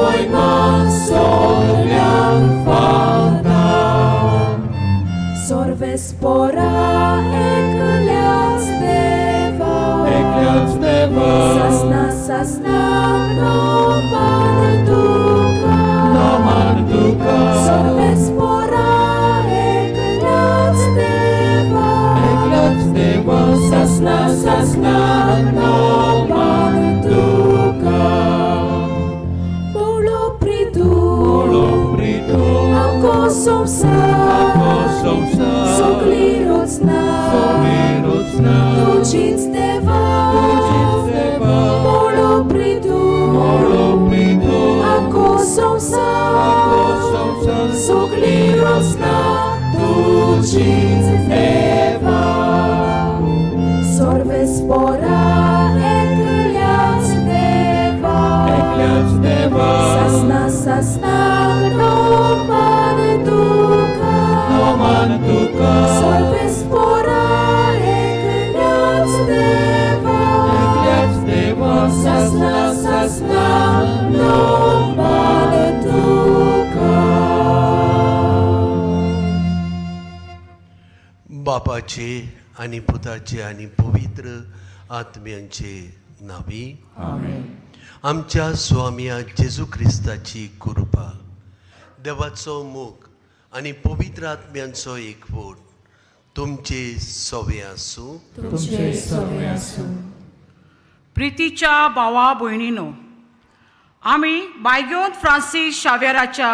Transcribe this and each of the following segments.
मोयमा सोगल्यांक फावता. Sorvespora ekल्याच देवा. एकल्याच देवा. Sasna sasna no तुका. नमन तुका. Sorvespora ekल्याच देवा. एकल्याच देवा. Sasna sasna नमन तुका. Molo pritu. Molo pritu. Ako som sa. Ako som sa. Sogli rocna. Sogli rocna. Tučic deva. Tučic deva. Molo pritu. Molo pritu. Ako som sa. Ako som sa. Sogli rocna. Tučic deva. Sorvespora ekliac deva. Ekliac deva. Sasna sasna noman tuka. Noman tuka. Sorvespora ekliac deva. Ekliac deva. Sasna sasna noman tuka. बापाचे आनी पुताचे आनी पवित्र आत्म्यांचे नावी. आमच्या स्वामया जेजू क्रिस्ताची कृपा, देवाचो मोग आनी पवित्र आत्म्यांचो एकवट तुमचे सवे आसूं. तुमचे सवे आसूं. प्रितीच्या भावा भयणीनो, आमी बायगोन फ्रांसीस शावेराच्या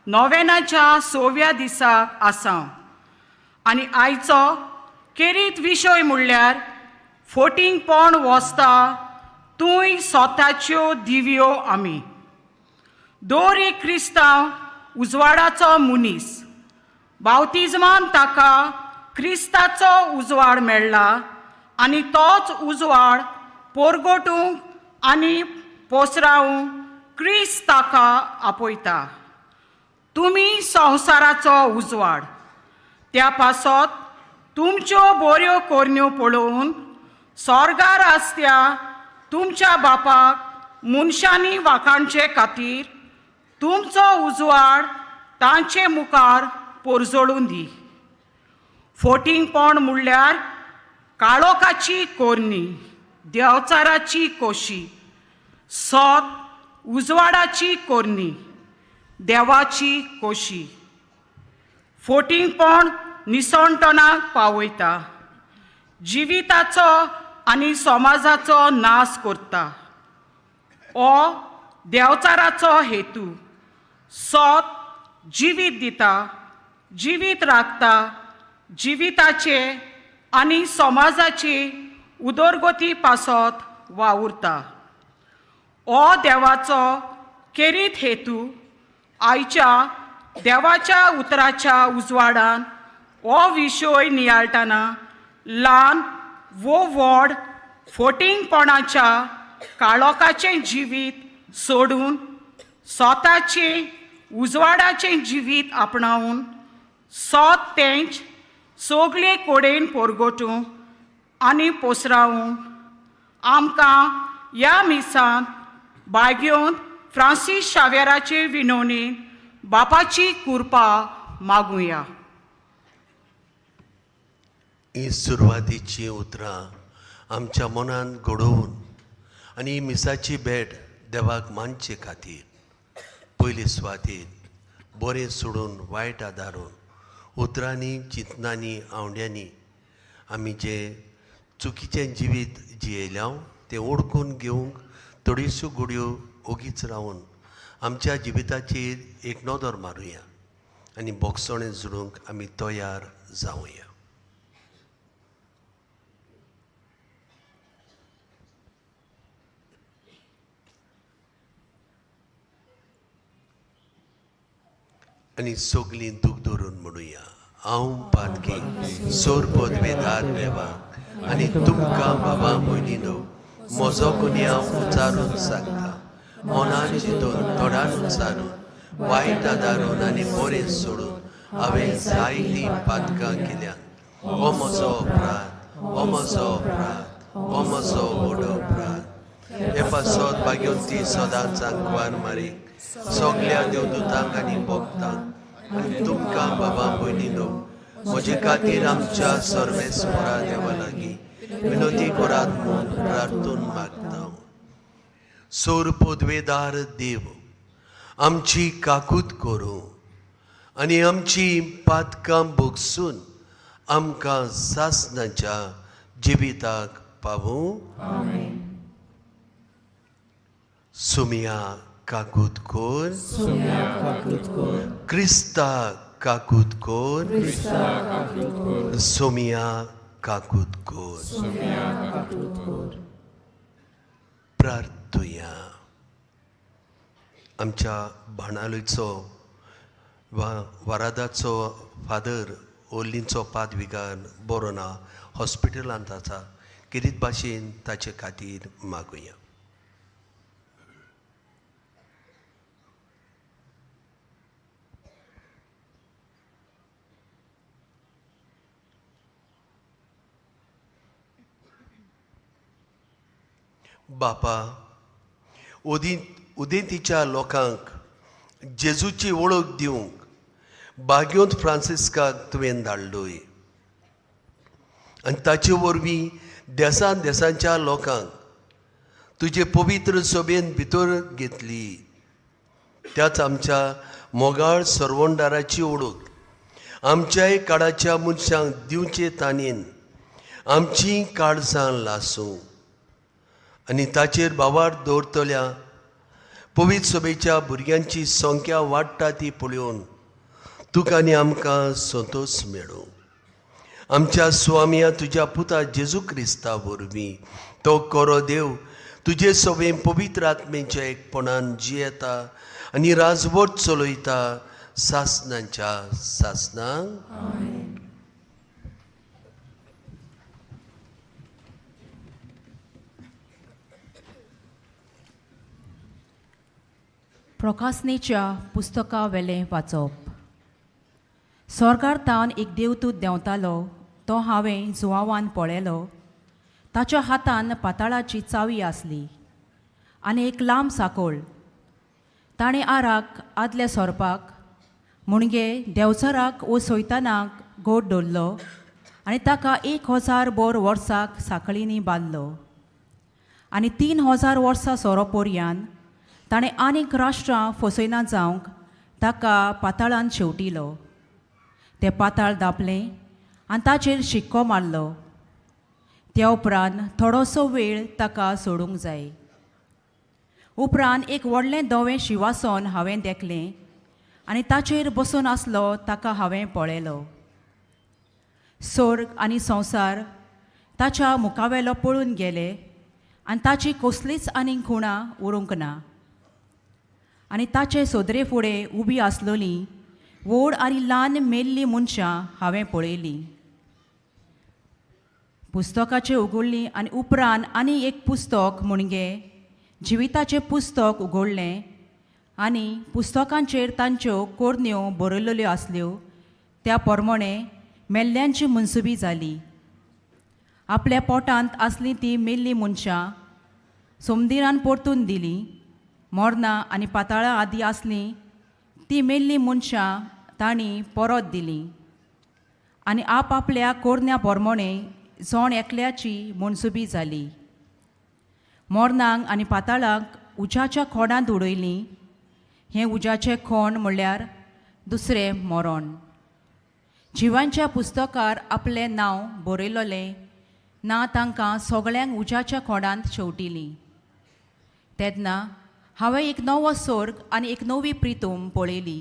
नोवेनाच्या सव्या दिसाक आसा आनी आयचो केरीत विशय म्हणल्यार फोटींगपण वसता तूंय स्वताच्यो दिव्यो. आमी दर एक क्रिस्तांव उजवाडाचो मनीस. बावतिज्मान ताका क्रिस्ताचो उजवाड मेळ्ळा आनी तोच उजवाड पोरगोटूंक आनी पोसरावंक क्रिस्त ताका आपयता. तुमी संवसाराचो उजवाड. त्या पासत तुमच्यो बऱ्यो करण्यो पळोवन सोर्गार आसत्या तुमच्या बापाक मनशांनी वाखाणचे खातीर तुमचो उजवाड तांचे मुखार पोरजळून दी. फोटींगपण म्हणल्यार काळोखाची कोरणी, देंवचाराची कोशी. सोत उजवाडाची कोरणी, देवाची कोशी. फोटींगपण निसणटणाक पावयता, जिविताचो आनी समाजाचो नाश करता. हो देंवचाराचो हेतू. सोत जिवीत दिता, जिवीत राखता, जिविताचे आनी समाजाचे उदरगती पासत वावुरता. हो देवाचो केरीत हेतू. आयच्या देवाच्या उतराच्या उजवाडान हो विशय नियाळटना ल्हान वो व्हड फोटींगपणाच्या काळोखाचें जिवीत सोडून स्वताचें उजवाडाचें जिवीत आपणावन सोत तेंच सगळे कडेन पोरगोटूं आनी पोसरावूं आमकां ह्या मिसांत बागयोन फ्रांसीस शावेराचे विनवणेन बापाची कृपा मागुया. ही सुरवातीचीं उतरां आमच्या मनांत घडोवन आनी ही मिसाची भेट देवाक मानचे खातीर पयले सुवातेर बरें सोडून वायट आदारून उतरांनी, चिंतनांनी, आंवड्यांनी आमी जें चुकीचें जिवीत जियेल्या तें ओडकून घेवंक थोड्योश्यो घडयो ओगीच रावन आमच्या जिविताचेर एक नदर मारुया आनी बोगसणें जोडूंक आमी तयार जावया. आनी सगलीं दूख धरून म्हणुया, हांव पातकी सोर पदवेदार देवाक आनी तुमकां बाबा भयणीनो म्हजो गुन्यांव उचारून सांगता. मनान चिंतून, तोंडान उच्चारून, वायट आदारून आनी बरें सोडून हांवें जायतीं पातकां केल्यात. हो म्हजो अपराध, हो म्हजो अपराध, हो म्हजो व्हड अपराध. हे पासत भाग्यवती सदांच आंकवार मारीक, सगल्या देवदूतांक आनी भक्तांक आनी तुमकां बाबा भयणीनो म्हजे खातीर आमच्या सर्वेस्परा देवा लागीं विनोती करात म्हूण प्रार्थून मागता. सोर पदवेदार देव आमची काकूत करूं आनी आमची पातकां भोगसून आमकां सासणाच्या जिविताक पावूं. सुमिया काकूत कोर, क्रिस्ता काकूत कोर, सोमिया काकूत कोर. प्रार्थुया. आमच्या बाणालीचो वा वारादाचो फादर ओल्लींचो पादविगार बरो ना, हॉस्पिटलांत आसा. किरीत भाशेन ताचे खातीर मागुया. बापा, उदेंतीच्या लोकांक जेजूची वळख दिवंक बाग्योंत फ्रांसिस्काक तुवें धाडलोय आनी ताचे वरवीं देसान देसांच्या लोकांक तुजे पवित्र सभेन भितर घेतली. त्याच आमच्या मोगाळ सरवणदाराची वळख आमच्याय काळाच्या मनशांक दिवचे ताणेन आमचीं काळजां लासूं आनी ताचेर भावार दवरतल्या पवित्र सभेच्या भुरग्यांची संख्या वाडटा ती पळोवन तुका आनी आमकां संतोश मेळूं. आमच्या स्वामया तुज्या पुता जेजू क्रिस्ता वरवीं तो कोरो देव तुजे सभेन पवित्र आत्मेच्या एकपणान जियेता आनी राजवट चलयता सासणाच्या सासणांक. प्रकासनेच्या पुस्तका वेलें वाचप. स्वर्गार तावन एक देवदूत देंवतालो तो हांवें जुवावान पळयलो. ताच्या हातान पाताळाची चावी आसली आनी एक लांब साकोळ. ताणें आराक आदल्या सोरपाक म्हणगे देंवचाराक वो सोयतानाक गोड दवरलो आनी ताका 1000 बोर वर्साक साखळींनी बांदलो आनी 3000 वर्सां सोरो पोरयान ताणें आनीक राष्ट्रां फसयना जावंक ताका पाताळान शेवटिलो. तें पाताळ दापलें आनी ताचेर शिक्को मारलो. त्या उपरांत थोडोसो वेळ ताका सोडूंक जाय. उपरांत एक व्हडलें धवें शिवासन हांवें देखलें आनी ताचेर बसून आसलो ताका हांवें पळयलो. स्वर्ग आनी संवसार ताच्या मुखावेलो पळून गेले आनी ताची कसलीच आनीक खुणां उरूंक ना. आनी ताचे सोदरे फुडें उबी आसलोली व्हड आनी ल्हान मेल्लीं मनशां हांवें पळयलीं. पुस्तकाचें उगडलीं आनी उपरांत आनी एक पुस्तक म्हणगे जिविताचें पुस्तक उगडलें आनी पुस्तकांचेर तांच्यो कोरण्यो बरयल्ल्यो आसल्यो. त्या प्रमाणे मेल्ल्यांची मनसुबी जाली. आपल्या पोटांत आसलीं तीं मेल्लीं मनशां सोमदिरान परतून दिलीं. मोरनां आनी पाताळां आदी आसलीं तीं मेल्लीं मनशां तांणी परत दिलीं आनी आपआपल्या कोरण्या प्रमाणे जोण एकल्याची मनसुबी जाली. मोरनांक आनी पाताळांक उज्याच्या खोणांत उडयलीं. हें उज्याचें खोण म्हणल्यार दुसरें मरण. जिवांच्या पुस्तकार आपलें नांव बरयलोलें ना तांकां सगळ्यांक उज्याच्या खोणांत शेवटिलीं. तेन्ना हांवें एक नवो स्वर्ग आनी एक नवी प्रितूम पळयली.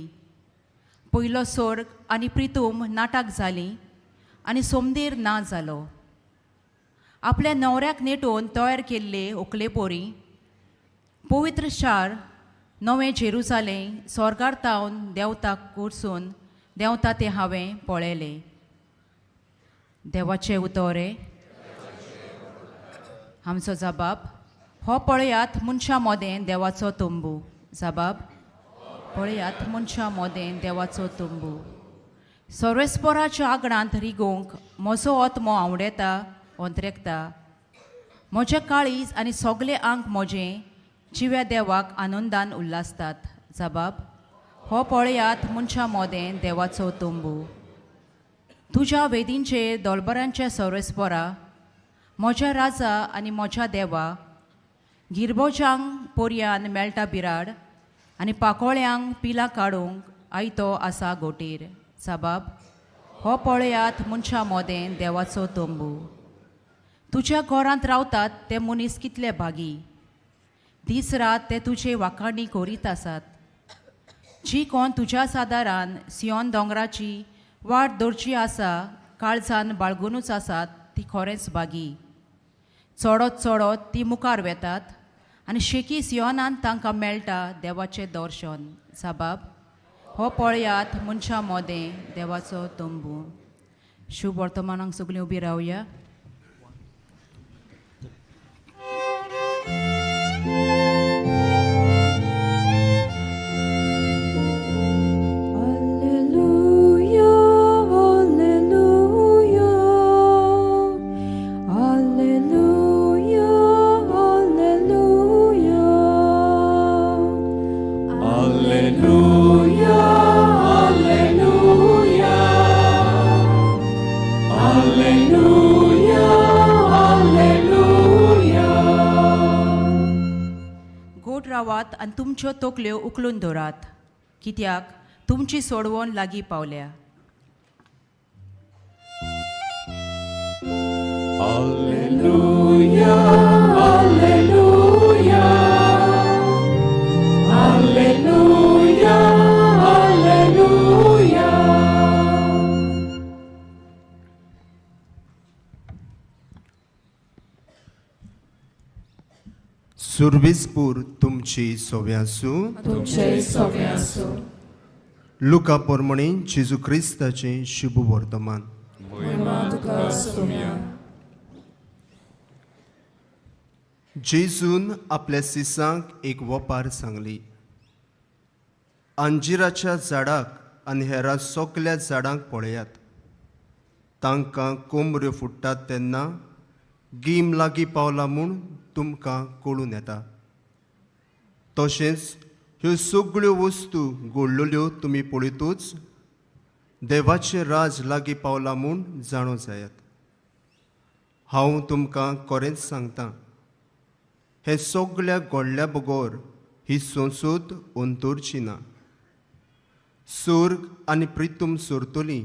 पयलो स्वर्ग आनी प्रितूम नाटक जाली आनी सोमदीर ना जालो. आपल्या न्हवऱ्याक नेटोवन तयार केल्ले ओकलेपोरी पवित्र शार नवें जेरुजालें स्वर्गार तावन देंवता कुर्सून देंवता तें हांवें पळयलें. देवाचें उतोरें. आमचो जबाब हो पळयात मनशां मोदें देवाचो तंबू. जबाब पळयात मनशां मोदें देवाचो तंबू. सर्वेस्पराच्या आंगणांत रिगोवंक म्हजो आत्मो आवडेता ओंत्रेकता. म्हजें काळीज आनी सगळे आंग म्हजें जिव्या देवाक आनंदान उल्हासतात. जबाब हो पळयात मनशां मोदें देवाचो तंबू. तुज्या वेदींचेर दोलबरांच्या सोरेस्पोरा म्हज्या राजा आनी म्हज्या देवा, गिरबोजांक पोरयान मेळटा बिराड आनी पाकोळ्यांक पिलां काडूंक आयतो आसा गोटीर. जबाब हो पळयात मनशां मोदें देवाचो तंबू. तुज्या घरांत रावतात ते मनीस कितले भागी, दीस रात ते तुजे वाखाणी करीत आसात. जी कोण तुज्या सादारान सियोन दोंगराची वाट दवरची आसा, काळजान बाळगुनूच आसात ती खरेंच भागी. चडत चडत ती मुखार वेतात आनी शेकी सियोनान तांकां मेळटा देवाचें दर्शन. साबाब हो पळयात मनशां मोदें देवाचो तंबू. शुभ वर्तमानाक सगळीं उबी रावया. Alleluia, Alleluia, Alleluia, Alleluia. Alleluia, Alleluia, Alleluia, Alleluia. गोड रावात आनी तुमच्यो तकल्यो उखलून दवरात, कित्याक तुमची सोडवण लागीं पावल्या. Alleluia, Alleluia, Alleluia, Alleluia. सुर्विसपूर तुमची सोव्यासू. तुमचे सवे आसूं. लुका पोरमणी जेजू क्रिस्ताचें शुभ वर्तमान. महिमा तुका सोम्या. जेजून आपल्या सिसांक एक वपार सांगली. अंजिराच्या झाडाक आनी हेरां सगल्या झाडांक पळयात. तांकां कोमऱ्यो फुट्टात तेन्ना गीम लागीं पावला म्हूण तुमकां कळून येता. तशेंच ह्यो सगळ्यो वस्तू घडलेल्यो तुमी पळयतूच देवाचें राज लागीं पावलां म्हूण जाणो जायात. हांव तुमकां खरेंच सांगता, हें सगळ्या घडल्या बगर ही संसद अंतरची ना. सोर्ग आनी प्रितूम सोरतली,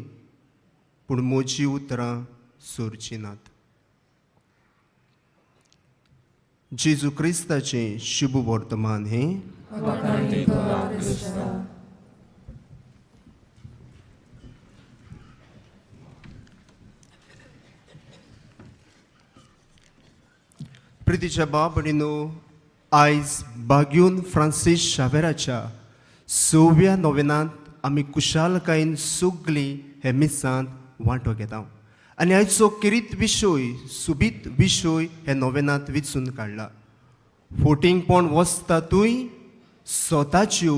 पूण म्हजी उतरां सोरचीं नात. जेजू क्रिस्ताचें शुभ वर्तमान हें. वाखाणी तुका क्रिस्ता. प्रितीच्या बाप न्हू, आयज बाग्यून फ्रांसीस शावेराच्या सव्या नोवेनांत आमी कुशालकायेन सगळीं हे मिसांत वांटो घेता आनी आयचो किरीत विशय, सुबीत विशय हे नोवेनांत विचून काडला, फोटिंगपण वसता तूंय स्वताच्यो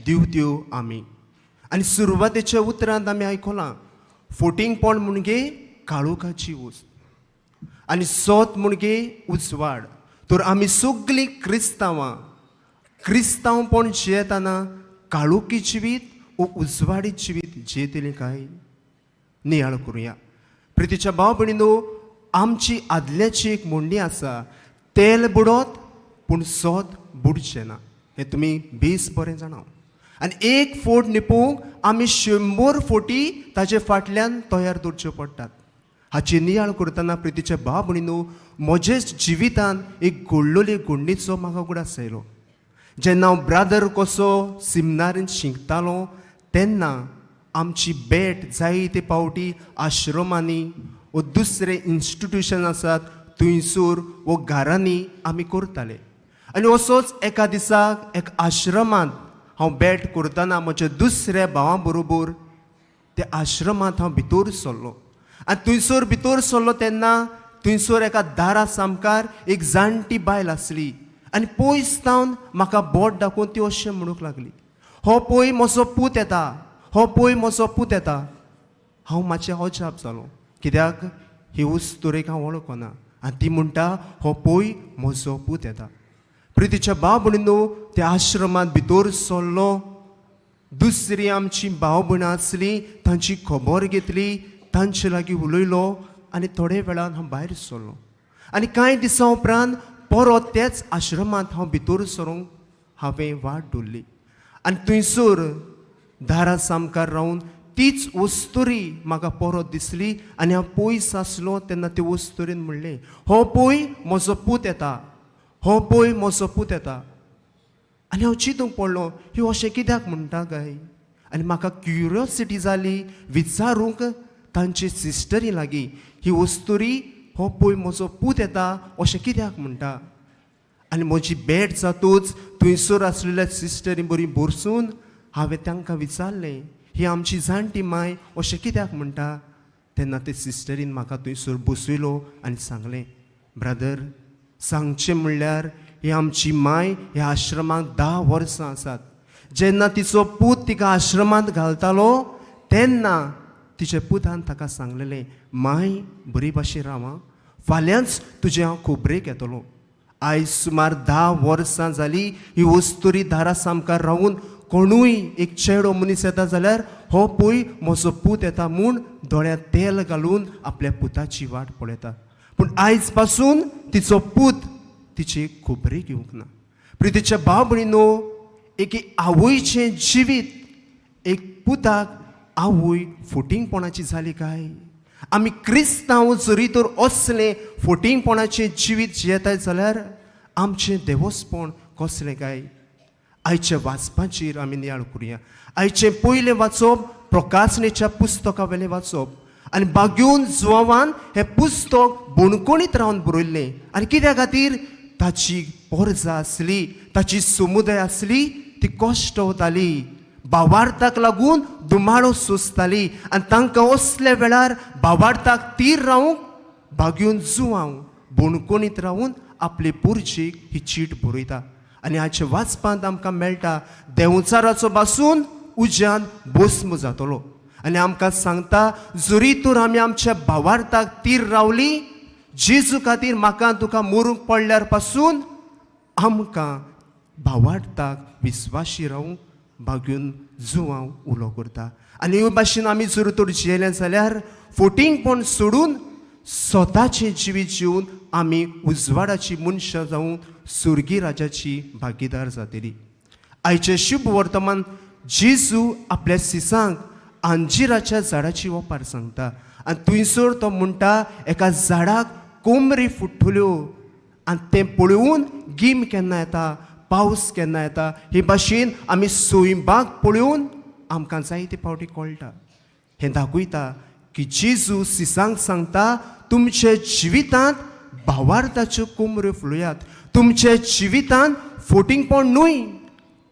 दिवत्यो आमी. आनी सुरवातेच्या उतरांत आमी आयकलां, फोटिंगपण म्हणजे काळोखाची वस्त आनी सोत म्हणजे उजवाड. तर आमी सगळीं क्रिस्तांवां क्रिस्तांवपण जियेतना काळोखी जिवीत वो उजवाडी जिवीत जियेतलीं काय, नियाळ करुया. प्रितीच्या भाव भयणीनो, आमची आदल्याची एक म्हणणी आसा, तेल बुडत पूण सोत बुडचें ना. हें तुमी बेस बरें जाणा. आनी एक फोट निपूंक आमी 100 फोटी ताजे फाटल्यान तयार दवरच्यो पडटात. हाची नियाळ करतना प्रितीच्या भाव भयणीनो, म्हजेच जिवितान एक घडलेली घडणीचो म्हाका उगडास आयलो. जेन्ना हांव ब्रादर कसो सिमनारीन शिकतालो तेन्ना आमची भेट जायते पावटी आश्रमांनी वो दुसरे इन्स्टिट्युशन आसात थंयसर वो घरांनी आमी करताले. आनी असोच एका दिसाक एक आश्रमांत हांव भेट करतना म्हज्या दुसऱ्या भावां बरोबर त्या आश्रमांत हांव भितर सरलो. आनी थंयसर भितर सरलो तेन्ना थंयसर एका दारा सामकार एक जाणटी बायल आसली आनी पयस सावन म्हाका बोट दाखोवन ती अशें म्हणूंक लागली, हो पळय म्हजो पूत येता, हो पळय म्हजो पूत येता. हांव मातशें अजाप जालो, कित्याक ही उस्तुरेक हांव वळखना आनी ती म्हणटा हो पळय म्हजो पूत येता. प्रितीच्या भाव भयणीनो, त्या आश्रमांत भितर सरलो. दुसरी आमची भाव भयणां आसली, तांची खबर घेतली, तांचे लागीं उलयलो आनी थोडे वेळान हांव भायर सरलो. आनी कांय दिसां उपरांत परत त्याच आश्रमांत हांव भितर सरूंक हांवें वाट दवरली आनी थंयसर दारा सामकार रावन तीच वस्तुरी म्हाका परत दिसली. आनी हांव पयस आसलो तेन्ना ते वस्तुरीन म्हणलें, हो पळय म्हजो पूत येता, हो पळय म्हजो पूत येता. आनी हांव चिंतूंक पडलो, ही अशें कित्याक म्हणटा काय? आनी म्हाका क्युरियोसिटी जाली विचारूंक तांचे सिस्टरी लागीं, ही वस्तुरी हो पळय म्हजो पूत येता अशें कित्याक म्हणटा? आनी म्हजी भेट जातूच थंयसर आसलेल्या सिस्टरी बरी भरसून हांवें तांकां विचारलें, ही आमची जाणटी माय अशें कित्याक म्हणटा? तेन्ना ते सिस्टरीन म्हाका थंयसर बसयलो आनी सांगलें, ब्रदर, सांगचें म्हणल्यार ही आमची माय ह्या आश्रमाक 10 वर्सां आसात. जेन्ना तिचो पूत तिका आश्रमांत घालतालो तेन्ना तिच्या पुतान ताका सांगलेलें, माय बरी भाशेन राव आं, फाल्यांच तुजें हांव खोबरेक येतलो. आयज सुमार 10 वर्सां जाली ही वस्तुरी दारा सामकार रावून कोणूय एक चेडो मनीस येता जाल्यार हो पळय म्हजो पूत येता म्हूण दोळ्यांत तेल घालून आपल्या पुताची वाट पळयता. पूण आयज पासून तिचो पूत तिची खबरी घेवंक ना. प्रितीच्या भाव भयणीनो, एके आवयचें जिवीत एक पुताक आवय फोटिंगपणाची जाली काय? आमी क्रिस्तांव जरी तर असलें फोटिंगपणाचें जिवीत जियेताय जाल्यार आमचें देवस्पण कसलें काय? आयच्या वाचपाचेर आमी नियाळ करुया. आयचें पयलें वाचप प्रकासनेच्या पुस्तका वेलें वाचप आनी बागेवन जुवान हें पुस्तक बणकोणीत रावन बरयल्लें. आनी कित्या खातीर? ताची पोरजा आसली, ताची समुदाय आसली, ती कश्ट वताली, भावार्थाक लागून दुमाळो सोंसताली. आनी तांकां असल्या वेळार भावार्थाक तीर रावंक बागेवन जुवांव बणकोणीत रावून आपले पोरजेक ही चीट बरयता. आनी हाचे वाचपांत आमकां मेळटा देंवचाराचो बासून उज्यान भस्म जातलो. आनी आमकां सांगता, जरी तर आमी आमच्या भावार्थाक तीर रावली, जेजू खातीर म्हाका तुका मरूंक पडल्यार पासून आमकां भावार्थाक विस्वाशी रावूंक बागून जुवांव उलो करता. आनी हे भाशेन आमी जर तर जियेले जाल्यार फोटिंगपण सोडून स्वताचें जिवीत जिवन आमी उजवाडाची मनशां जावन सुर्गी राजाची भागीदार जातली. आयचें शुभ वर्तमान जेजू आपल्या सिसांक अंजिराच्या झाडाची ओपार सांगता. आनी थंयसर तो म्हणटा, एका झाडाक कोमरी फुट्टल्यो आनी तें पळोवन गीम केन्ना येता, पावस केन्ना येता, हे भाशेन आमी सैमाक पळोवन आमकां जायते फावटी कळटा. हें दाखयता की जेजू सिसांक सांगता, तुमच्या जिवितांत भावार्थाच्यो कोमऱ्यो फुलयात, तुमच्या जिवितांत फोटिंगपण न्हय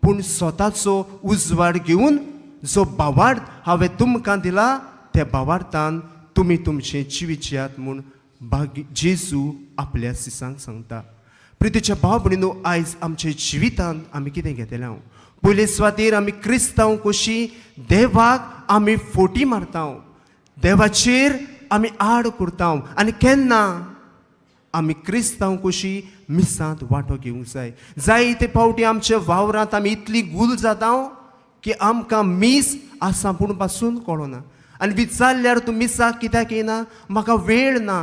पूण स्वताचो उजवाड घेवन जो भावार्थ हांवें तुमकां दिला त्या भावार्थान तुमी तुमचें जिवीत जियात म्हूण भाग जेजू आपल्या सिसांक सांगता. प्रितीच्या भाव भयणीनो, आयज आमच्या जिवितांत आमी कितें घेतलें? हांव पयले सुवातेर आमी क्रिस्तांव कशी देवाक आमी फोटी मारता, देवाचेर आमी आड करता. आनी केन्ना आमी क्रिस्तांव कशी मिसांत वांटो घेवंक जाय. जायते फावटी आमच्या वावरांत आमी इतली गूल जाता की आमकां मीस आसा पूण पासून कळना. आनी विचारल्यार तूं मिसाक कित्याक येना? म्हाका वेळ ना,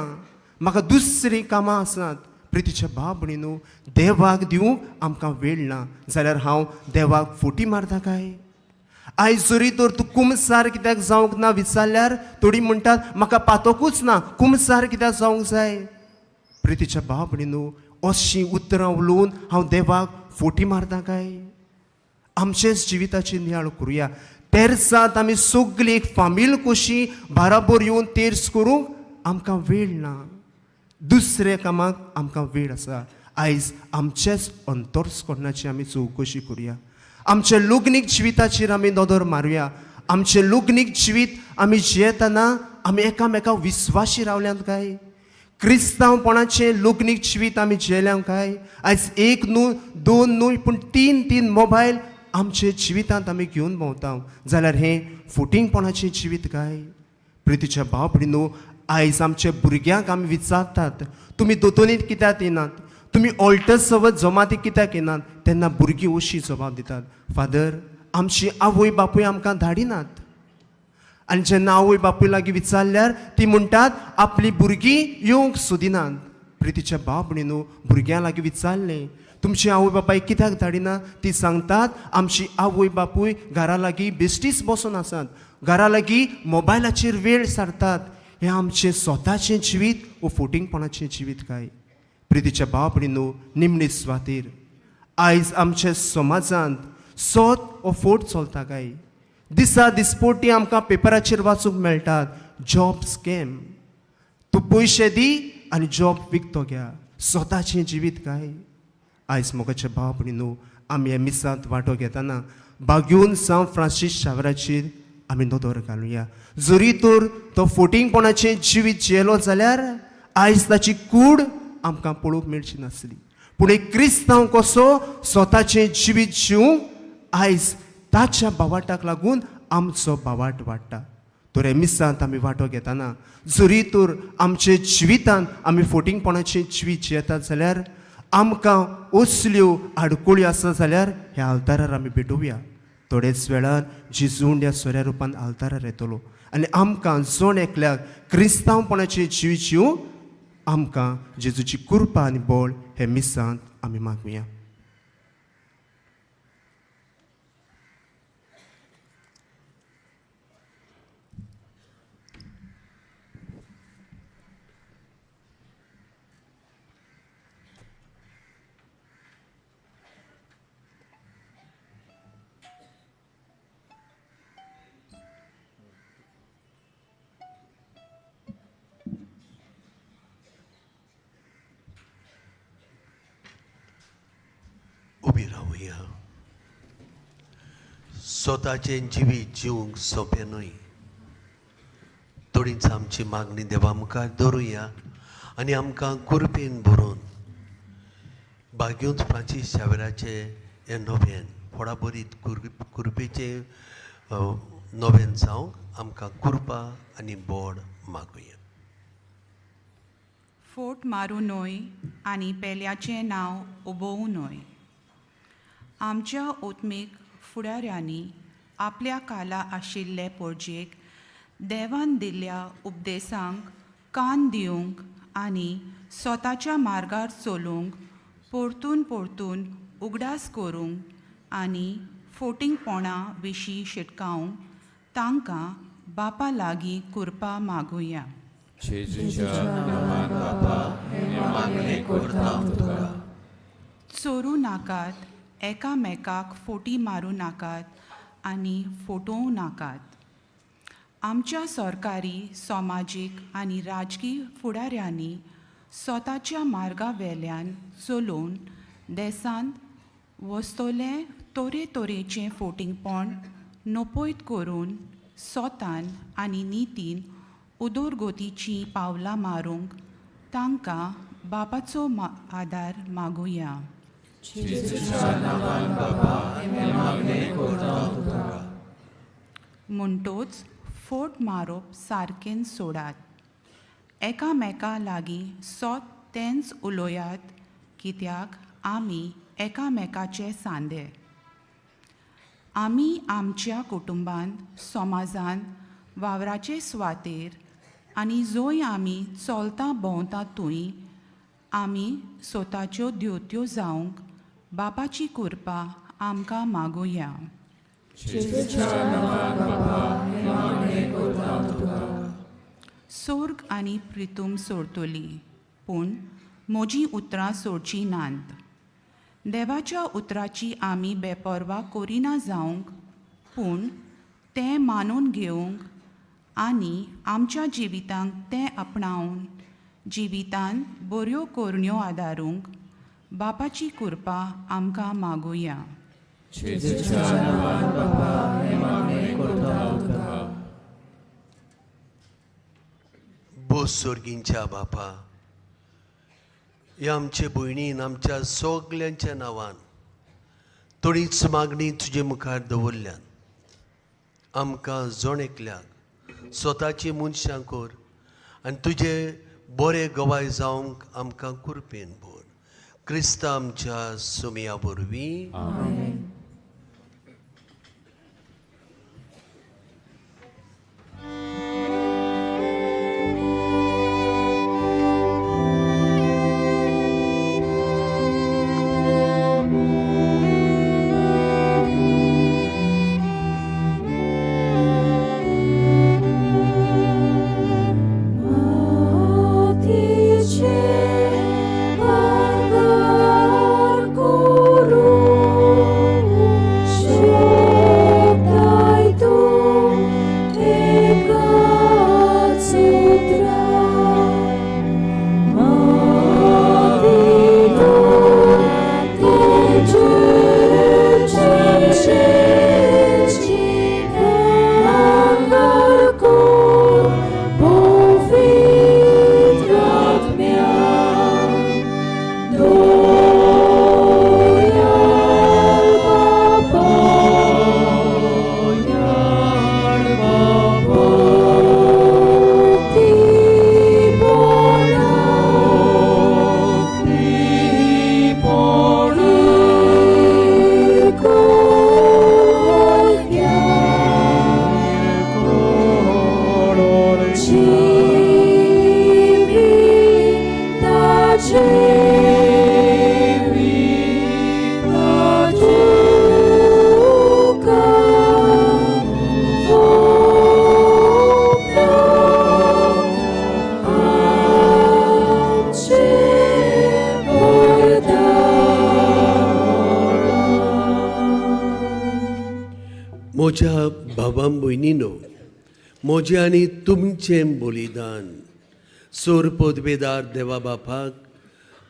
म्हाका दुसरीं कामां आसात. प्रितीच्या भाव भयणीनो, देवाक दिवंक आमकां वेळ ना जाल्यार हांव देवाक फोटी मारता काय? आयज जरी तर तूं कुमसार कित्याक जावंक ना विचारल्यार थोडीं म्हणटात म्हाका पातकूच ना, कुमसार कित्याक जावंक जाय? प्रितीच्या भाव भयणीनो, अशीं उतरां उलोवन हांव देवाक फोटी मारता काय? आमचेच जिविताची नियाळ करुया. तेर्सांत आमी सगळीं एक फामील कशी बाराबोर येवन तेर्स करूंक आमकां वेळ ना, दुसऱ्या कामाक आमकां वेळ आसा. आयज आमचेच अंतर्सकरणाची आमी चवकशी करुया. आमच्या लग्नीक जिविताचेर आमी नदर मारुया. आमचें लग्नीक जिवीत आमी जियेतना आमी एकामेका विस्वाशी रावल्यात काय? क्रिस्तांवपणाचें लग्नीक जिवीत आमी जियेल्या काय? आयज एक न्हू, दोन न्हय पूण 3 3 मोबायल आमचे जिवितांत आमी घेवन भोंवता जाल्यार हें फोटिंगपणाचें जिवीत काय? प्रितीच्या भाव भयणीनो, आयज आमच्या भुरग्यांक आमी विचारतात, तुमी दोतोनीत कित्याक येनात, तुमी ऑल्टर सवत जमाती कित्याक येनात? तेन्ना भुरगीं अशी जबाब दितात, फादर आमची आवय बापूय आमकां धाडिनात. आनी जेन्ना आवय बापूय लागीं विचारल्यार ती म्हणटात आपली भुरगीं येवंक सोदिनात. प्रितीच्या भाव भयणीनो, भुरग्यां लागीं विचारलें तुमची आवय बापाय कित्याक धाडिना? ती सांगतात आमची आवय बापूय घरा लागीं बेश्टीच बसून आसात, घरा लागीं मोबायलाचेर वेळ सारतात. हें आमचें स्वताचें जिवीत वो फोटिंगपणाचें जिवीत काय? प्रितीच्या भाव भयणीनो, निमणे सुवातेर आयज आमच्या समाजांत सत वो फोट चलता काय? दिसा दिसपोटी आमकां पेपराचेर वाचूंक मेळटात जॉब स्कॅम, तूं पयशे दी आनी जॉब विकतो घ्या. स्वताचें जिवीत काय? आयज मोगाचे भाव भयणीनो, आमी ह्या मिसांत वांटो घेतना बागेवन सांव फ्रांसीस शावराचेर आमी नदर घालुया. जरी तर तो फोटिंगपणाचें जिवीत जियेलो जाल्यार आयज ताची कूड आमकां पळोवंक मेळची नासली, पूण एक क्रिस्तांव कसो स्वताचें जिवीत जिवूंक आयज ताच्या बावाटाक लागून आमचो बावाट वाडटा. तर हे मिसांत आमी वांटो घेतना जरी तर आमचे जिवितांत आमी फोटिंगपणाचें जिवीत जियेतात जाल्यार आमकां असल्यो आडकुळ्यो आसा जाल्यार ह्या आल्तारार आमी भेटोवया. थोडेच वेळार जेजून ह्या सोऱ्या रुपान आल्तारार येतलो आनी आमकां जण एकल्याक क्रिस्तांवपणाचें जिवीत जिवूंक आमकां जेजूची कृपा आनी बळ हे मिसांत आमी मागुया. उबी रावया. स्वताचें जिवीत जिवंक सोंपें न्हय. थोडीच आमची मागणी देवा मुखार दवरुया आनी आमकां कुरपेन भरून बाग्योच फ्रांसीस शावेराचें हें नोवेन फोडाबरीत कुरपेचें नोवेन जावंक आमकां कुरपा आनी बोड मागुया. फोट मारूं न्हय आनी पेल्याचें नांव उबोवं न्हय. आमच्या ओत्मीक फुडाऱ्यांनी आपल्या काला आशिल्ले पोरजेक देवान दिल्ल्या उपदेसांक कान दिवंक आनी स्वताच्या मार्गार चलूंक परतून परतून उगडास करूंक आनी फोटिंगपणा विशीं शिटकावंक तांकां बापा लागीं कुरपा मागुया. चोरूं नाकात, एकामेकाक फोटी मारूं नाकात आनी फोटोवं नाकात. आमच्या सरकारी, समाजीक आनी राजकी फुडाऱ्यांनी स्वताच्या मार्गा वेल्यान चलोवन देशांत वस्तोलें तरेतरेचें फोटिंगपण नपयत करून स्वतान आनी नितीन उदरगतीचीं पावलां मारूंक तांकां बापाचो आदार मागुया. म्हणटोच फोट मारप सारकें सोडात, एकामेका लागीं सोत तेंच उलोयात, कित्याक आमी एकामेकाचे सांदे. आमी आमच्या कुटुंबांत, समाजांत, वावराचे सुवातेर आनी जंय आमी चलता भोंवता थंय आमी स्वताच्यो द्योत्यो जावंक बापाची कृपा आमकां मागुया. सोर्ग आनी प्रितूम सोडतली, पूण म्हजीं उतरां सोडचीं नात. देवाच्या उतराची आमी बेपर्वा करिना जावंक, पूण तें मानून घेवंक आनी आमच्या जिवितांक तें आपणावन जिवितान बऱ्यो करण्यो आदारूंक बापाची कृपा आमकां मागुया. बोस सोर्गींच्या बापा, ह्या आमचे भयणीन आमच्या सगल्यांच्या नांवान थोडीच मागणी तुजे मुखार दवरल्यान. आमकां जण एकल्याक स्वताची मनशां कर आनी तुजे बरे गवाय जावंक आमकां कुरपेन भर. क्रिस्त आमच्या सुमया वरवीं. आमेन. म्हज्या भावां भयणीनो, म्हजें आनी तुमचें बलिदान सोर पदवेदार देवा बापाक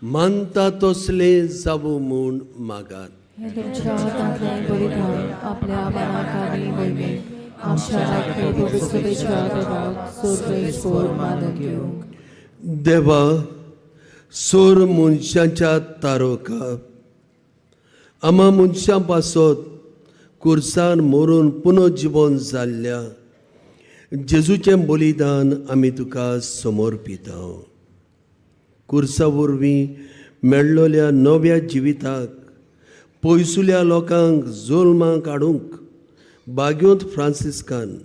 मानता तसलें जावूं म्हूण मागात. हें तुमच्या हातांतलें बलिदान आपल्या मनाक आनी वैमेक आमच्या राखपी पवित्रतेच्या देवाक सोर्वेस्पोर मानून घेवंक. देवा, सोर मनशाच्या तारोका आमा मनशां पासत कुर्सान मरून पुनर्जिवन जाल्ल्या जेजूचें बलिदान आमी तुका समर्पिता. कुर्सा वरवीं मेळ्ळोल्या नव्या जिविताक पयसुल्या लोकांक जोल्माक काडूंक बाग्योंत फ्रांसिस्कान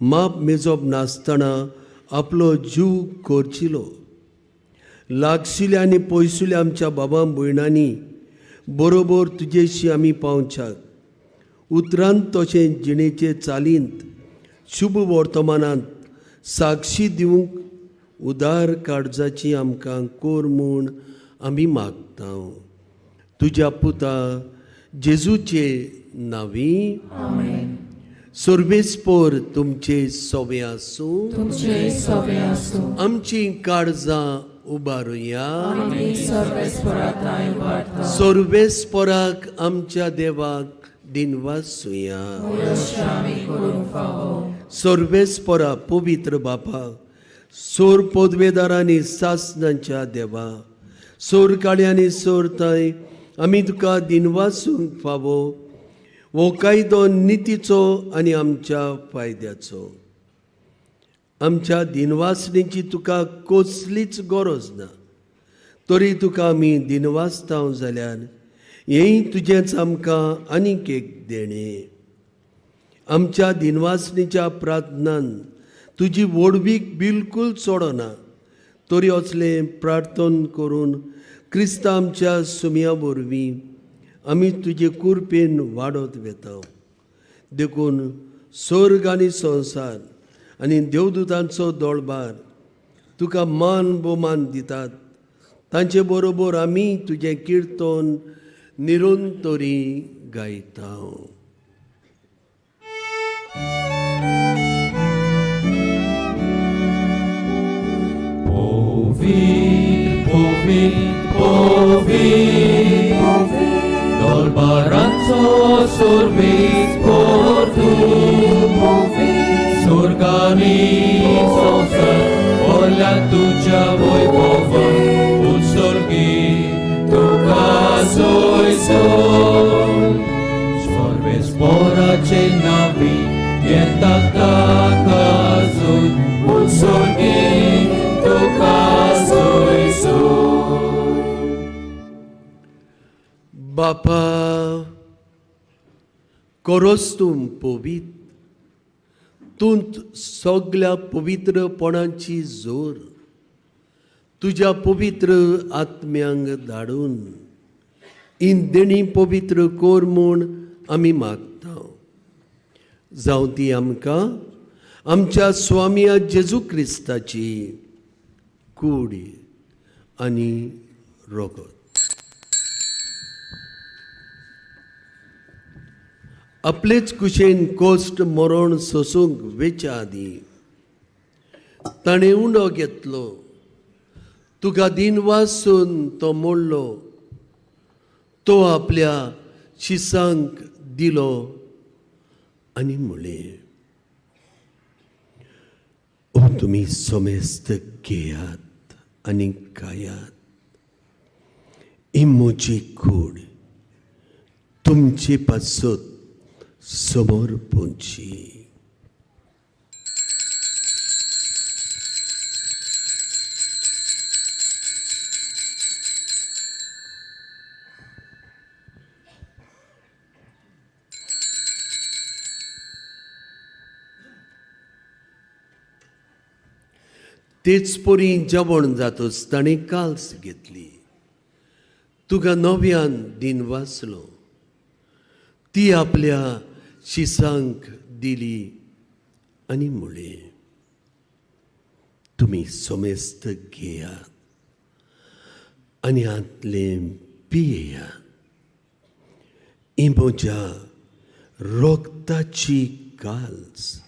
माप मेजप नासतना आपलो जीव खर्चिलो. लागशिल्या आनी पयसुल्या आमच्या बाबा भयणांनी बरोबर तुजेशी आमी पावच्याक उतरांत तशें जिणेचे चालींत शुभ वर्तमानांत साक्षी दिवंक उदार काळजाची आमकां कोर म्हूण आमी मागता. तुज्या पुता जेजूचे नांवी. आमेन. सर्वेस्पोर तुमचे सोवे आसूं. तुमचे सोवे आसूं. आमची काळजां उबारुया. आमी सर्वेस्पोरा उबारता. सर्वेस्पोराक आमच्या देवाक दिनवासुया. आमी करूंक फावो. सर्वेस्पोरा पवित्र बापा, सोर पदवेदारांनी सासनाच्या देवा, सोर काळ्यांनी सोर ताय आमी तुका दिनवासूंक फावो. हो कायदो नितीचो आनी आमच्या फायद्याचो. आमच्या दिनवासणेची तुका कसलीच गरज ना, तरी तुका आमी दिनवासता जाल्यार हेंय तुजेंच आमकां आनीक एक देणें. आमच्या दिनवासणेच्या प्रार्थनान तुजी व्हडवीक बिलकूल चडना, तरी असलें प्रार्थन करून क्रिस्त आमच्या सुमया वरवीं आमी तुजे कुरपेन वाडत वेता. देखून स्वर्ग आनी संवसार आनी देवदूतांचो दोळबार तुका मान भोवमान दितात. तांचे बरोबर आमी तुजें किर्तन निरंतरी गायता. पवित्र पवित्र पवित्र दरबाराचो सर्वीस पोरतू, स्वर्गानी संवसार भरल्या तुज्या वैभवान, उत्सर्गी तुका सोय सोय. सर्वेस्पोराचे नावी येता ताका जोड, उत्सर्गी तुका सोय सोय. बापा कोरोस तूं पवित्र, तूं सगल्या पवित्रपणाची जोर तुज्या पवित्र आत्म्यांक धाडून इंदेणी पवित्र कोर म्हूण आमी मागता. जावं ती आमकां आमच्या स्वामया जेजू क्रिस्ताची कूड आनी रोगत. आपलेच कुशेन कोश्ट मरण सोसूंक वेच्या आदीं ताणें उंडो घेतलो, तुका दिन वासून तो मोडलो, तो आपल्या शिसांक दिलो आनी म्हणलें, ओ तुमी समेस्त घेयात आनी खायात, ही म्हजी कूड तुमचे पासत समोर पोंची. तेच परी जेवण जातच ताणें काल्स घेतली, तुका नव्यान दिन वाचलो, ती आपल्या शिसांक दिली आनी म्हणलें, तुमी समेस्त घेयात आनी हांतलें पियेयात, ही म्हज्या रोगताची काल्स,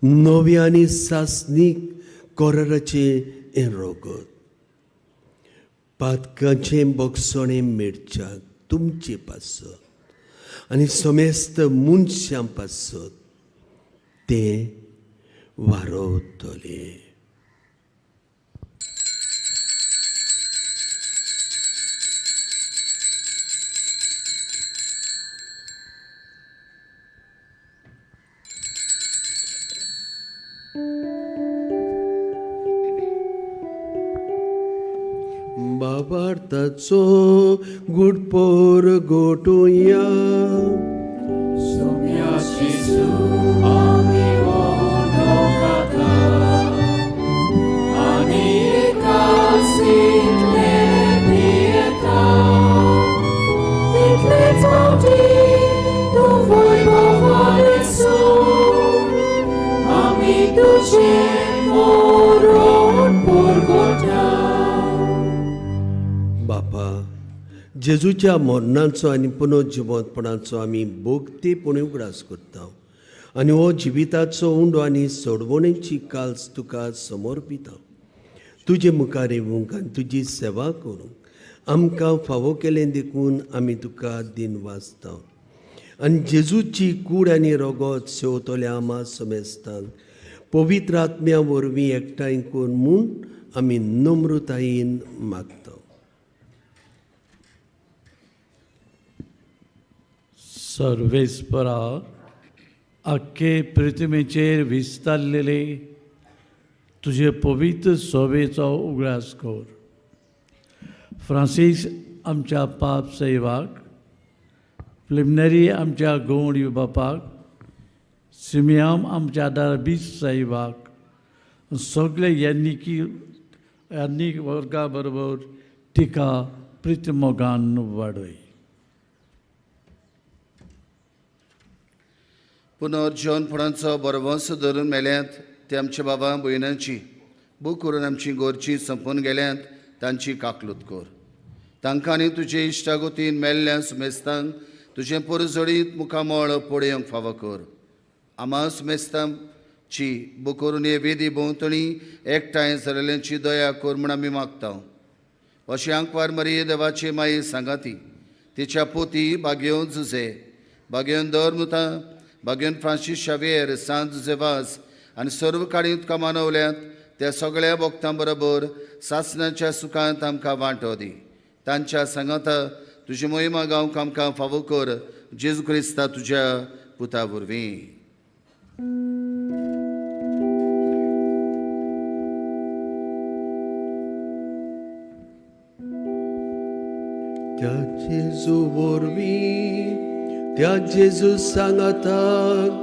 नव्या आनी सासणीक कोराचें हें रोगत, पातकाचें बोगसणें मेळच्याक तुमचे पासत आनी समेस्त मनशां पासत तें वारवतलें. बाबार्थाचो गुडपोर गोटुया. बापा, जेजूच्या मरणाचो आनी पुनर्जिवंतपणाचो आमी भोगतेपणी उगडास करता आनी हो जिविताचो उंडो आनी सोडवणेची काल्स तुका समर्पिता. तुजे मुखार येवंक आनी तुजी सेवा करूंक आमकां फावो केलें देखून आमी तुका दिन वाचता. आनी जेजूची कूड आनी रोगत सेवतल्या आमा समेस्तांक पवित्र आत्म्या वरवीं एकठांय करून म्हूण आमी नम्रतायेन मागता. सर्वेस्परा, आख्खे पृथ्वीचेर विस्तारलेले तुजे पवित्र सोबेचो उगडास कर. फ्रांसीस आमच्या पाप सैवाक, प्लिमनरी आमच्या गौडी बापाक, सिमियाम आमच्या दारबीस साहेबाक, सगळे यानिकी यानिक वर्गा बरोबर तिका प्रितमोगान वाडय. पुनर्जीवनपणाचो बरवंस धरून मेल्यात ते आमच्या बाबा भयणांची बूक करून आमची गोरची संपून गेल्यात तांची काकलूत कर. तांकां आनी तुजे इश्टागोतीन मेल्ल्या सुमेस्तांक तुजें पोरजडीत मुखामळ पळोवंक फावो कर. आमा सुमेस्तांची बूक करून हे वेदी भोंवतणी एकठांय जाल्ल्यांची दया कर म्हूण आमी मागता. अशें आंकवार मरिये देवाची माई सांगाती तिच्या पोती बागेवन जुजे बागेवन दर मुता बागेवन फ्रांसीस शावियर सांत जुजेवास आनी सर्व काळीं तुका मानवल्यात त्या सगळ्या भक्तां बरोबर सासणाच्या सुखांत आमकां वांटो दी. तांच्या सांगाता तुजी मोहिमा गावंक आमकां फावो कर, जेजू क्रिस्ता तुज्या पुता वरवीं. त्या जेजू वरवीं, त्या जेजू सांगाताक,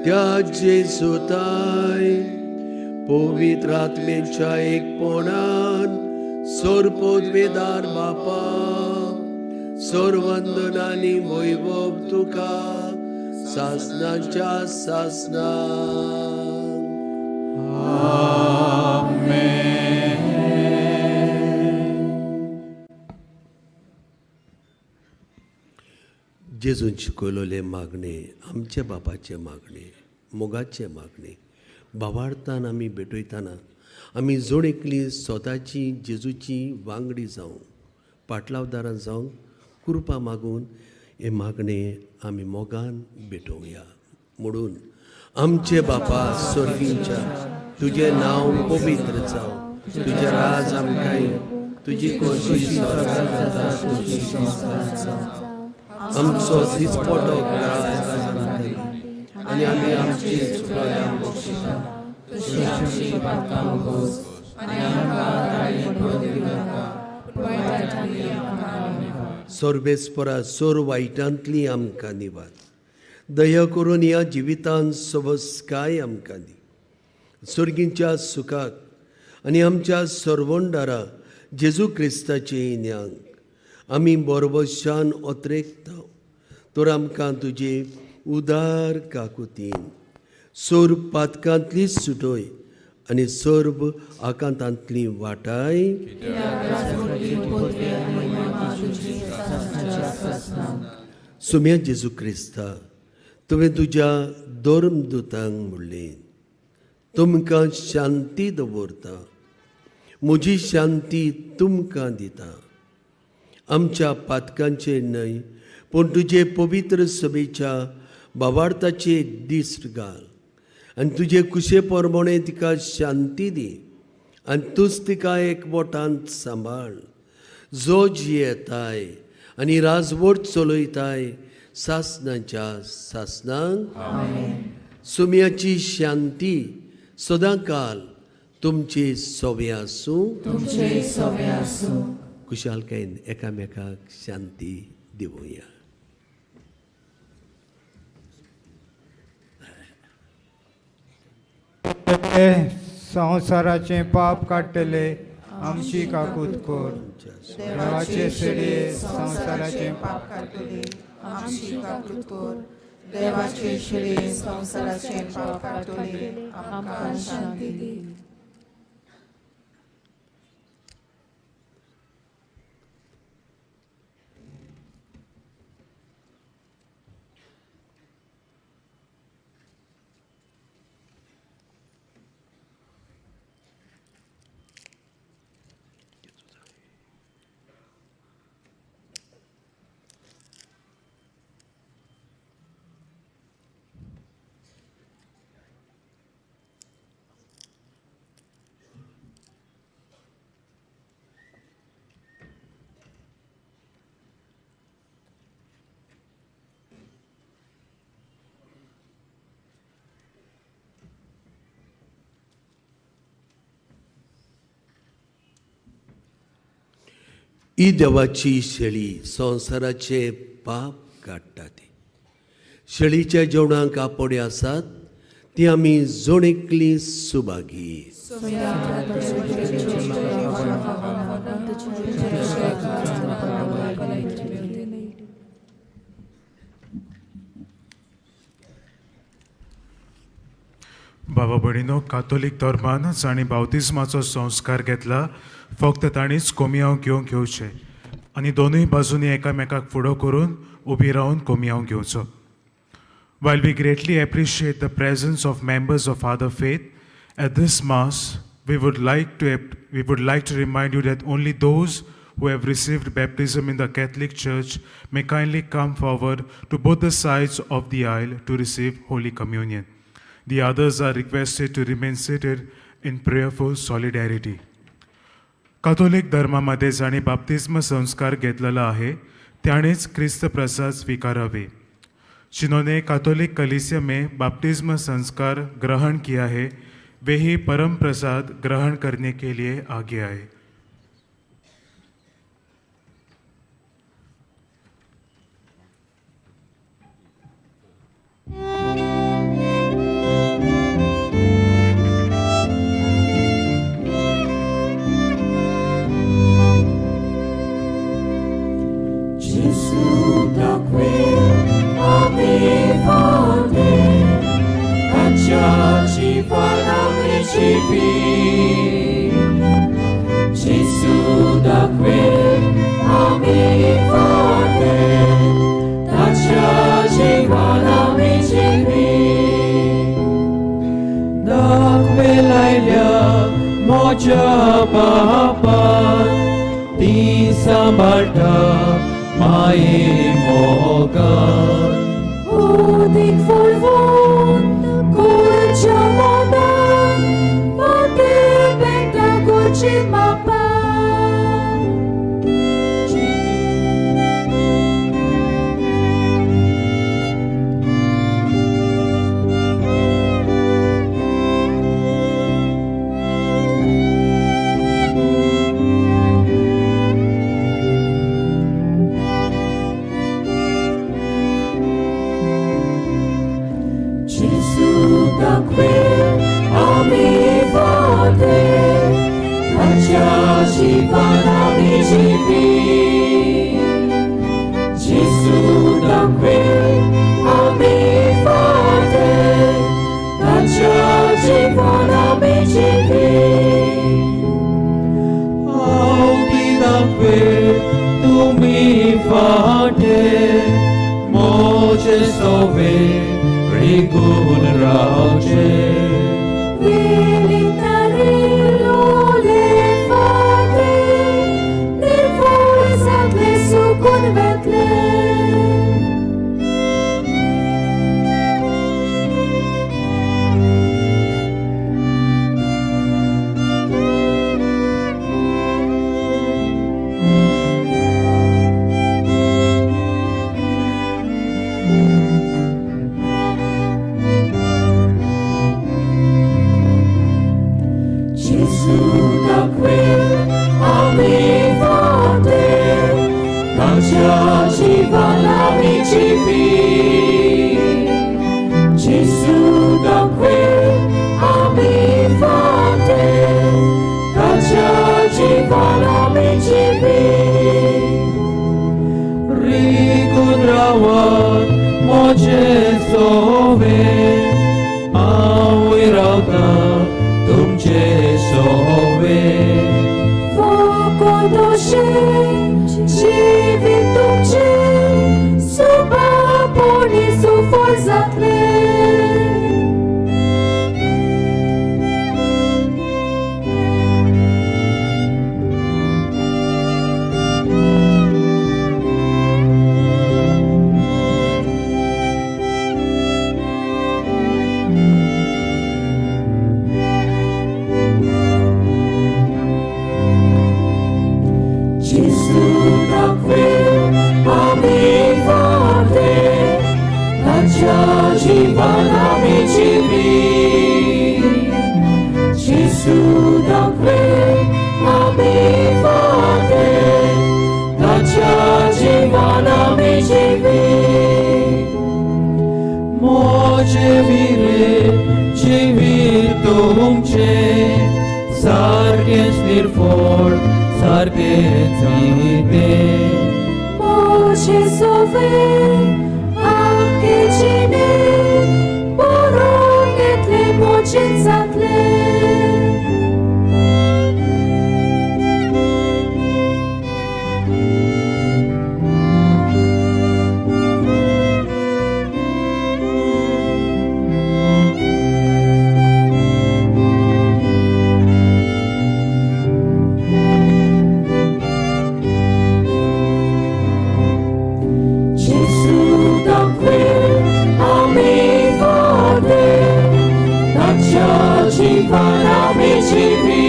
त्या जेजू ताय पवित्र आत्मेच्या एकपणान सोरपोदवेदार बापा सोरवंदन आनी वैभव तुका सासनाच्या सासना. जेजून शिकयलेले मागणे, आमच्या बापाचे मागणे, मोगाचे मागणे भावार्थान आमी भेटयतना आमी जोड एकली स्वताची जेजूची वांगडी जावं, पाटलावदारां जावं कृपा मागून हे मागणे आमी मोगान भेटोवया. म्हणून आमचे बापा स्वर्गींच्या, तुजें नांव पवित्र जावं, तुजें राज आमकां येवं, तुजी खोशी स्वर्गांत जाता तशी संवसारांत जावं. आमचो दिसपटो ग्रास आनी आमी आमची चुकां बक्षिता सर्वेस्परा सोर वायटांतली आमकां निवार, दया करून ह्या जिवितान सवस्काय आमकां दी. सर्गींच्या सुखाक आनी आमच्या सर्वंडारा जेजू क्रिस्ताचे ज्ञांक आमी बरबशान ओतरेकता. तर आमकां तुजे उदार काकुतीन सोर पातकांतली सुटोय आनी सर्व आकांतांतली वाटाय. सुम्या जेजू क्रिस्ता, तुवें तुज्या धर्मदुतांक म्हणलें, तुमकां शांती दवरता, म्हजी शांती तुमकां दिता. आमच्या पातकांचेर न्हय पूण तुजे पवित्र सभेच्या भावार्थाचे दिश्ट घाल आनी तुजे कुशे प्रमाणे तिका शांती दी आनी तूंच तिका एकवटांत सांबाळ, जो जियेताय आनी राजवट चलयताय सासनाच्या सासनांक. सुम्याची शांती सदां काल तुमची सोवे आसूं. खुशालकायेन एकामेकाक शांती दिवया. संवसाराचें पाप काडटले आमची काकूत कर. देवाचे शेडये संवसाराचें पाप काडटले आमची काकूत कर. देवाचे शेडये संवसाराचें पाप काडटले आमकां शांती दी. ही देवाची शेळी संवसाराचे पाप काडटा. ती शेळीच्या जेवणाक आपोडे आसात ती आमी जोड एकली सुभागी. बाबा भयणीनो, कातोलीक धर्मान जांणी बावतिज्माचो संस्कार घेतला फक्त तांणीच कोमियांव घेवंक घेवचें आनी दोनूय बाजूंनी एकामेकाक फुडो करून उबी रावन कोमियांव घेवचो. While we greatly appreciate the presence of members of other faith at this mass, we would like to remind you that only those who have received baptism in the Catholic Church may kindly come forward to both the sides of the aisle to receive Holy Communion. The others are requested to remain seated in prayerful solidarity. Catholic धर्मामध्ये जांणी बाप्तिज्म संस्कार घेतलेला आहे त्याणेच क्रिस्त प्रसाद स्वीकारावे. जिन्होंने Catholic कलीसिया में बाप्तिज्म संस्कार ग्रहण किया है वे ही परम प्रसाद ग्रहण करने के लिए आगे आए. दाखयल आमी फाटीं ताच्या जिवान आमी जिवी जेजू दाखयल आमी फाटीं ताच्या जिवान आमी जिवी दाखयल आयल्या म्हज्या बापान ती सांबाळटा माये मोगान उदीक फुलवून कुळच्या मोदान फाटी पेट्टा कुळची मापान. जेजू दाखयल आमी फाटीं ताच्या जिवान आमी जिवी जेजू दाखयल आमी फाटीं ताच्या जिवान आमी जिवी आवती दाखयल तुमी फाटीं म्हजे सोवे रिगून रावचे. Vilitarilo le fate, nel forzatle sukun vetle. Gesù da quel आमी फाटीं ताच्या जिवान आमी जिवी जेजू दाखयल आमी फाटीं ताच्या जिवान आमी जिवी रिगून रावत म्हजे सोवे हांवूय रावता तुमचे सोवे. Fuoco dolce, जिवीत तुमचे, सुबा poni su forzatle. Gesù दाखयल आमी फाटीं ताच्या जिवान आमी जिवी जेजू दाखयल आमी फाटीं ताच्या जिवान आमी जिवी म्हजे विरे जिवीत तुमचें सारकेंच निर्फळ सारकेंच जितें. Moce sove, anche cine, boronetle mocenzatle. Gesù दाखयल आमी फाटीं ताच्या जिवान आमी जिवी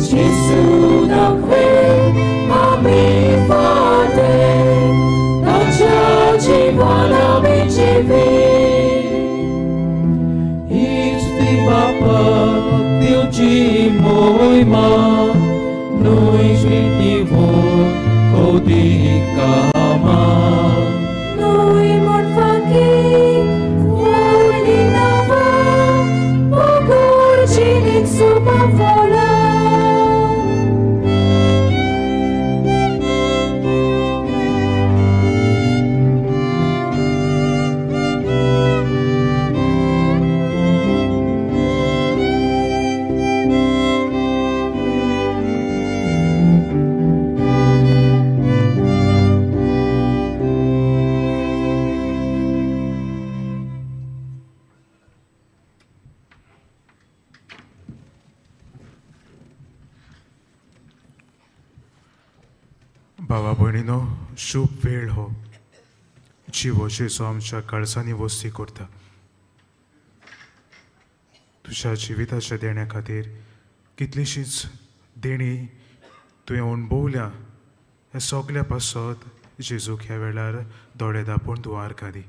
जेजू दाखयल आमी फाटीं ताच्या जिवान आमी जिवी हीच ती बापा दिवची मोहिमा न्हय ती कौतिकामा. Noi morfaki, voli nava, pogorčinik supa vola. भावा भयणीनो, शुभ वेळ हो जिवो जेजू आमच्या काळजांनी वस्ती करता. तुज्या जिविताच्या देण्या खातीर कितलीशींच देणी तुवें अणभवल्या. ह्या सगल्या पासत जेजूक ह्या वेळार दोळे दापून दुवार घाली.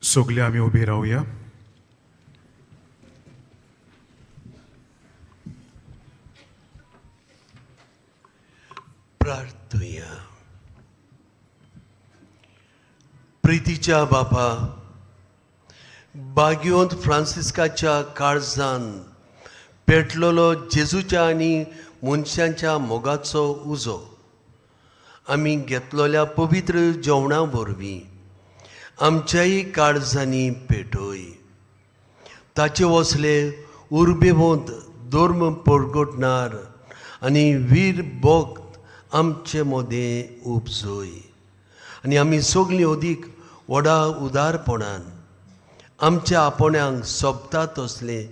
सगळे आमी उबी रावया. प्रार्थुया. प्रितीच्या बापा, बाग्योंत फ्रांसिस्काच्या काळजान पेटलेलो जेजूच्या आनी मनशांच्या मोगाचो उजो आमी घेतलेल्या पवित्र जेवणा वरवीं आमच्याय काळजांनी पेटय. ताचे वसले उर्बेवंत धर्म परगटणार आनी वीर भक्त आमचे मदें उपजय आनी आमी सगळीं अदीक व्हडा उदारपणान आमच्या आपोण्यांक सोबता तसलें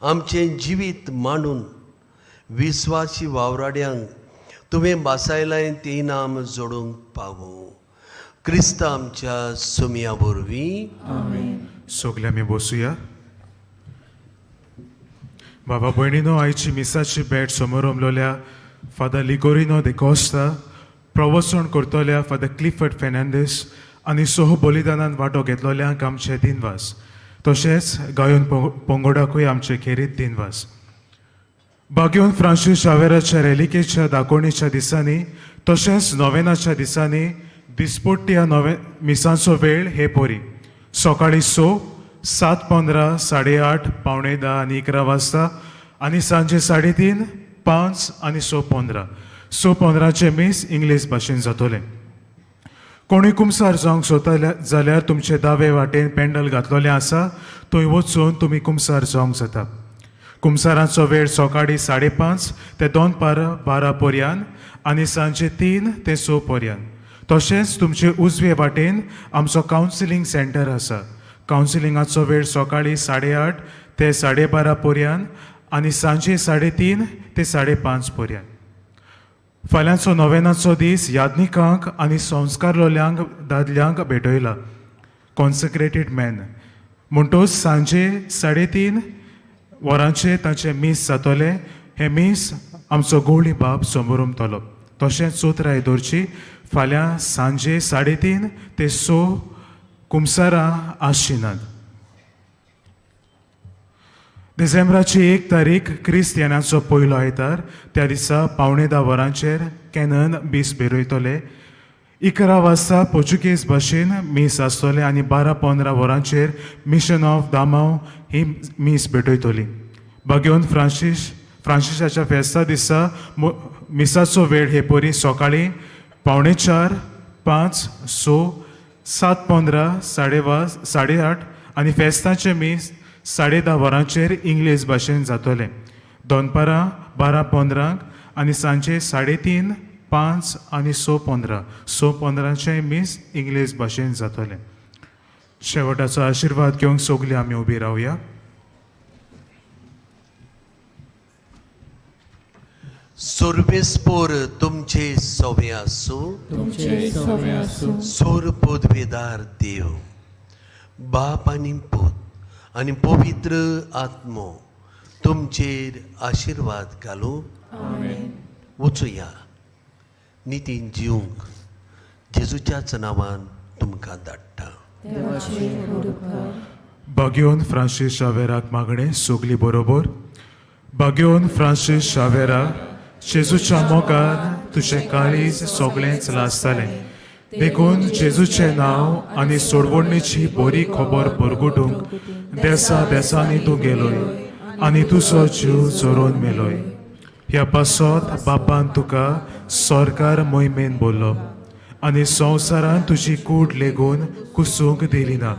आमचें जिवीत मांडून विस्वासी वावराड्यांक तुवें बासायलाय ती नाम जोडूंक पावूं. क्रिस्त आमच्या सुमया वरवीं. सगळे आमी बसुया. बाबा भयणीनो, आयची मिसाची भेट समोर उमलोल्या फादर लिगोरिनो दे कोस्ता, प्रवचन करतल्या फादर क्लिफर्ड फेर्नांडीस आनी सोह बलिदानान वांटो घेतलोल्यांक आमचे दिनवास. तशेंच गायन पंगडाकूय आमचे खेरीत दिनवास. बाग्योन फ्रांसीस शावेराच्या रेलिकेच्या दाकोवणेच्या दिसांनी तशेंच नोवेनाच्या दिसांनी दिसपट्टी ह्या नवे मिसांचो वेळ हे परी सकाळीं 6, 7:15, 8:30, 9:45 आनी 11 वाजता आनी सांजे 3:30, 5 आनी 6:15. 6:15 मीस इंग्लीश भाशेन जातलें. कोणूय कुमसार जावंक सोदता जाल्यार तुमचे दावे वाटेन पेंडल घातलेलें आसा, थंय वचून तुमी कुमसार जावंक जाता. कुमसारांचो वेळ सकाळीं 5:30 ते 11:45 पर्यंत आनी सांजे 3 ते 6 पर्यंत. तशेंच तुमचे उजवे वाटेन आमचो कावन्सिलींग सेंटर आसा. कावन्सिलिंगाचो वेळ सकाळीं 8:30 ते 12:30 पर्यंत आनी सांजे 3:30 ते 5:30 पर्यंत. फाल्यांचो नोवेनाचो दीस याज्ञिकांक आनी संस्कारलोल्यांक दादल्यांक भेटयला, कॉन्सेक्रेटेड मॅन. म्हणटोच सांजे 3:30 वरांचेर तांचें मीस जातलें. हें मीस आमचो गोवळी बाब समोर उमतलो. तशेंच चोत्राय दवरची, फाल्यां सांजे 3:30 ते 6 कुमसारां आसची नात. डिसेंबराची 1 तारीख क्रिस्तियानाचो पयलो आयतार. त्या दिसा 9:45 वरांचेर कॅनन बीस भेरयतले. 11 वाजता पोर्चुगेज भाशेन मीस आसतलें आनी 12:15 वरांचेर मिशन ऑफ दामांव ही मीस भेटयतली. बाग्योन फ्रांसिसाच्या फेस्ता दिसा मिसाचो वेळ हे परी सकाळीं 3:45, 5, 6, 7:15, 8:30 आनी फेस्ताचें मीस 10:30 वरांचेर इंग्लीश भाशेन जातलें. दनपारां 12:15 आनी सांजे 3:30, 5 आनी 6:15. 6:15 मीस इंग्लीश भाशेन जातलें. शेवटाचो आशिर्वाद घेवंक सगळीं आमी उबी रावया. सर्वेस्पोर तुमचे सवे आसूं. तुमचे सवे आसूं. सोर पदवेदार देव बाप आनी पूत आनी पवित्र आत्मो तुमचेर आशिर्वाद घालूं. वचुया नितीन जिवंक जेजूच्याच नांवान तुमकां धाडटा. बागेवन फ्रांसीस शावेराक मागणें सगली बरोबर. बागेवन फ्रांसीस शावेरा, जेजूच्या मोगान तुजें काळीज सगळेंच लासतालें, देखून जेजूचें नांव आनी सोडवणेची बरी खबर परगटूंक देसा देसांनी तूं गेलोय आनी तुजो जीव जोरोवन मेलोय. ह्या पासत बापान तुका सरकार मोहिमेन बोल्लो आनी संवसारान तुजी कूड लेगून कुसूंक दिली ना.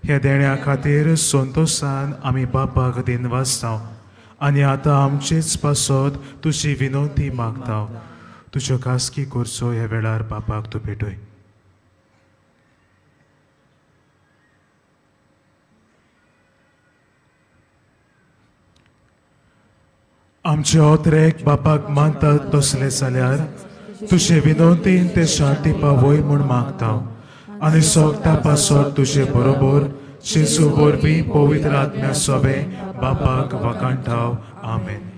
ह्या देण्या खातीर संतोशान आमी बापाक दिनवासता आनी आतां आमचेच पासत तुजी विनवती मागता. तुज्यो खासगी करचो ह्या वेळार बापाक तूं भेटय. आमचे ओतरेक बापाक मानतात तसले जाल्यार तुजे विनवतीन ते शांती पावय म्हूण मागता आनी सोगता पासत तुजे बरोबर जेजू वरवीं पवित्र आत्म्या सोबे बापाक वाखाणटाव. आमेन.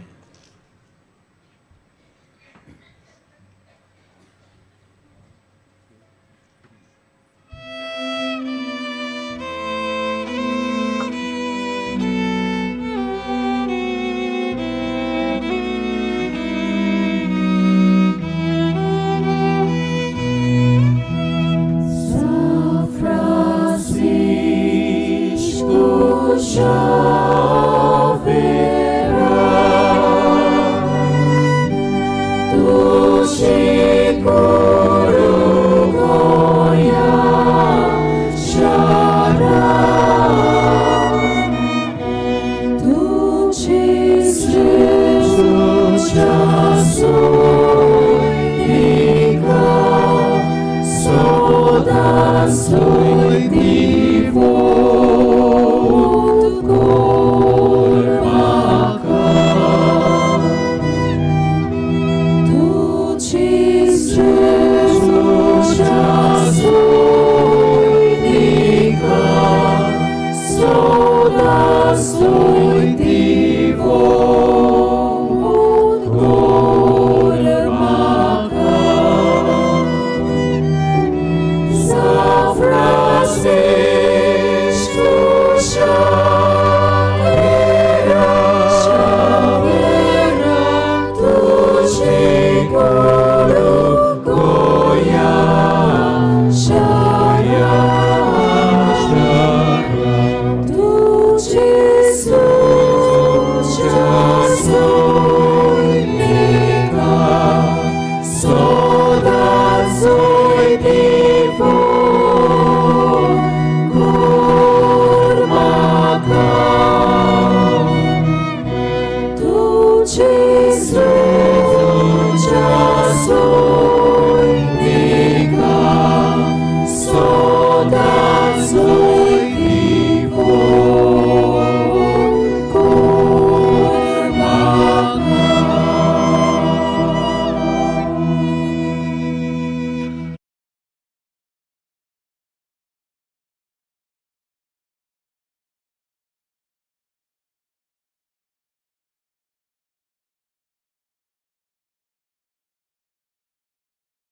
Soy.